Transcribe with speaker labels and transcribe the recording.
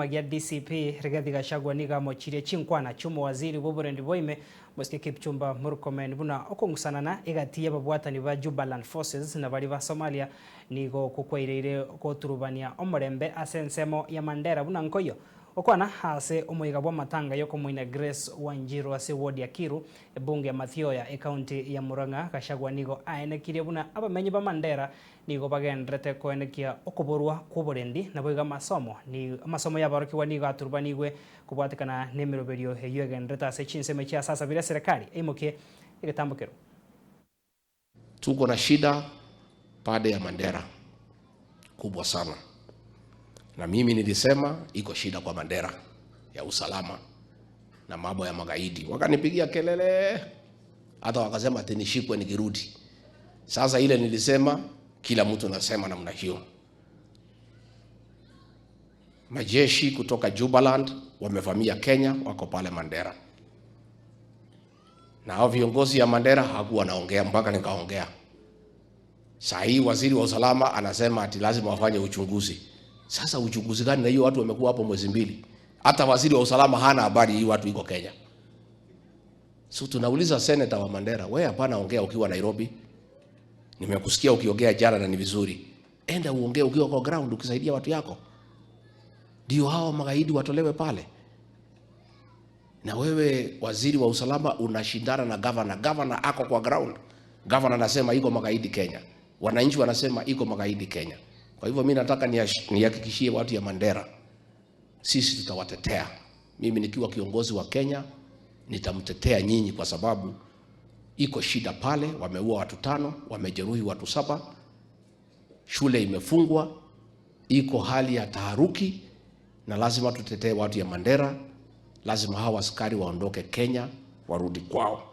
Speaker 1: Gia DCP Rigathi Gachagua nigo amochirie chinkwana chi'omowaziri bw'oborendi bwa ime Mosike Kipchumba Murkomen buna okong'usanana egati y'ababwatani ba Jubaland Forces na baria ba Somalia nigo okwo kwaireire goturubania omorembe ase ensemo ya Mandera buna nkoiyo gokwana ase omoyega bw'amatanga y'okomoina Grace Wanjiru ase ward ya Kiru ebunge ya Mathioya ecounty ya Murang'a. Gachagua nigo aenekirie buna abamenyi ba Mandera nigo bagendererete koenekia okoborwa kw'oborendi naboigo amasomo ni amasomo y'aborokigwa nigo aturubanigwe kobwatekana n'emeroberio eyio egendererete ase chinsemo echi ase asabire eserekari eimokie egetambokero.
Speaker 2: Tuko na shida pande ya Mandera kubwa sana, na mimi nilisema iko shida kwa Mandera ya usalama na mambo ya magaidi, wakanipigia kelele, hata wakasema ati nishikwe nikirudi. Sasa ile nilisema, kila mtu nasema namna hiyo. Majeshi kutoka Jubaland wamevamia Kenya, wako pale Mandera, na hao viongozi ya Mandera hawakuwa naongea mpaka nikaongea. Saa hii waziri wa usalama anasema ati lazima wafanye uchunguzi. Sasa uchunguzi gani? Na hiyo watu wamekuwa hapo mwezi mbili, hata waziri wa usalama hana habari hii watu iko Kenya. So tunauliza senator wa Mandera, wewe hapana ongea ukiwa Nairobi. Nimekusikia ukiongea jana na ni vizuri. Enda uongee ukiwa kwa ground ukisaidia watu yako. Ndio hao magaidi watolewe pale. Na wewe waziri wa usalama unashindana na governor. Governor ako kwa ground. Governor anasema iko magaidi Kenya. Wananchi wanasema iko magaidi Kenya. Kwa hivyo mimi nataka nihakikishie watu ya Mandera, sisi tutawatetea. Mimi nikiwa kiongozi wa Kenya nitamtetea nyinyi, kwa sababu iko shida pale. Wameua watu tano, wamejeruhi watu saba, shule imefungwa, iko hali ya taharuki, na lazima tutetee watu ya Mandera. Lazima hawa askari waondoke Kenya, warudi kwao.